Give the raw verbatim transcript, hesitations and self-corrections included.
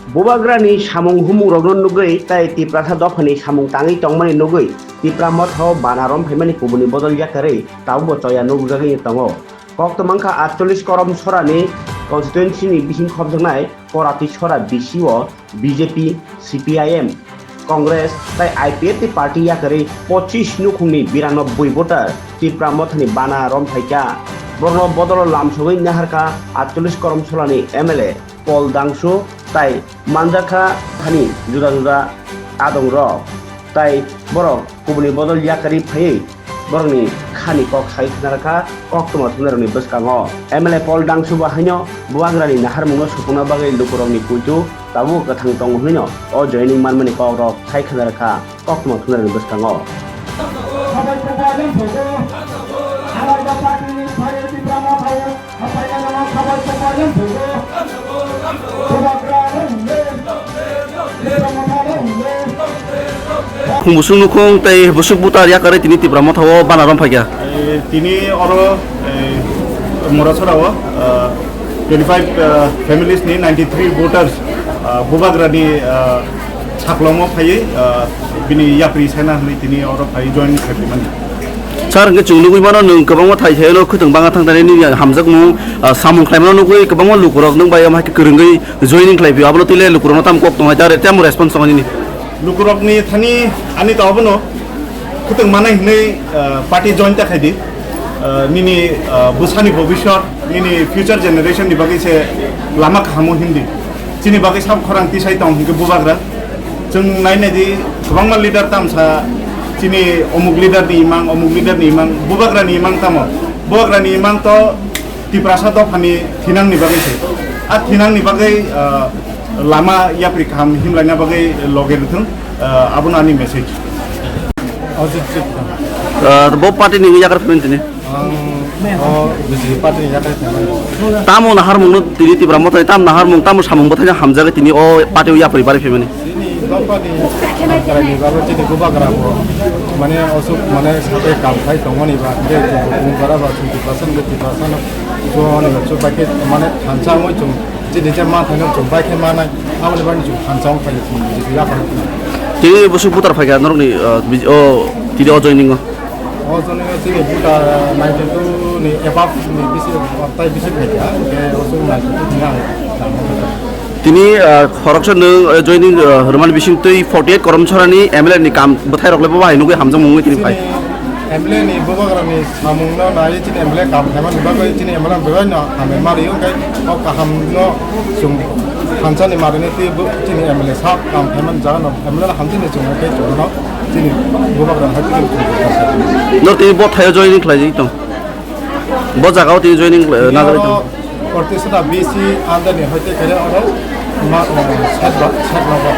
Bubagrani samung humung rokno nugwi tai Tiprasa dophani samung tangwi tongmani nugwi Tipra Motha o bana romphaimani kubuni bodol yakarwi tabukbo choya nukjagwi tongo. Koktwma wngkha atchollish korom sorani constituency ni bising khopjaknai Korati sora bisi o B J P, C P I M, Congress tai I P F T party yakarwi pochis nukhungni biranobbui voter Tipra Mothani bana romphaikha. Borokno bodolo lamsogwi naharkha atchollish korom sorani M L A Paul Dangsu tai manjakha thani juda juda adongrok tai borok kubuni bodol yakarwi phaiwi borokni khani kok sai khna rwkha koktwma thumnairokni bwskango. M L A Paul Dangsu bo haino Bubagrani naharmungno supungna bagwi lukurokni puitu tabuk kwthang tongo hwnwi o joining manmani kokrok sai khna rwkha koktwma thumnairokni bwskango. Khung busuk nukhung tei busuk butar yakarwi tini Tipra Motha o bana romphaikha. Eh, tini oro, eh, Morasora o, eh, twenty five, eh, families ni ninety three voters, eh, Bubagrani, eh, saklomo phaiwi, eh, bini yapri sena hwnwi tini oro phai join khaimani. Sir, hwnkhe chwng nugwi mano nwng kwbangma thai thaino khwtwng banga thang thani nini hamjakmung, ah, samung khlaimano nugwi kwbangma lukurok nwng bai omo hai khe kwrwngwi joining khlai phio. Abono twi le lukurokno tamo kok tongnai ta re, tamo response tongnai nini? Lukurokni thani ani to abono khwtwng manai hwnwi, ah, party join ta khaidi. Ah, nini, ah, bwsani bobiswt, nini future generation ni bagwi se lama kahamo hindi. Chini bagwi sab khorang tisai tong hwnkhe Bubagra. Chwng nai nai di, kwbangma leader tamsa chini omuk leader ni imang, omuk leader ni imang, Bubagra ni imang tamo. Bubagra ni imang to Tiprasa dophani thinang ni bagwi se. A thinang ni bagwi, ah, lama yapri kaham himlaina bagwi loge rwthwng, ah, abono ani message. Ajit Tripura. Ah, bo party ni yakar phaimani tini? Ang o B J P party ni yakarwi phaimani. Tamo naharmungno tini Tipra Mothani, tamo naharmung, tamo samung bwthaino hamjagwi tini o party o yapri barwi phaimani? Chini dophani hamkraini bagwi chini Bubagra bo mane osuk mane sabai kam khai tongmani ba, hwnkhe chwng bo Bubagra ba chwng Tiprasa hwnkhe Tiprasano chwngni ba chwng bai khe mane thansa wngwi chwng chini je manthaino chwng bai khe manai, aboni bagwi chwng thansa wng phai chwng B J P yakarwi. Tini busuk butar phaikha norokni, ah, B J, o tini o joining o? O jone chini buta ninety two ni above ni bisi, tai bisi phaikha, hwnkhe o chwng ninety two ni ang tamo. Tini, ah, khoroksa nwng, ah, joining, ah, rwmani bising twi forty eight korom sorani M L A ni kam bwthai rok le bo bahai nugwi hamjakmung wngwi tini phai. Chini M L A ni Bubagra ni samung no nai chini M L A kam khaimani bagwi chini M L A bai no hamya mari wngkhe o kaham no chwng thansa ni mari ni twi bo chini M L A sak kam khaimani jaga no M L A hamjini chwng khe chwng no. Chini Bubagra hai tini chwng. No tini bo thaio joining khlai tong. Bo jaga o tini joining khlai, tini na oro tong. Protista B C under ni hoite khe oro ma, eh, set ba, set number.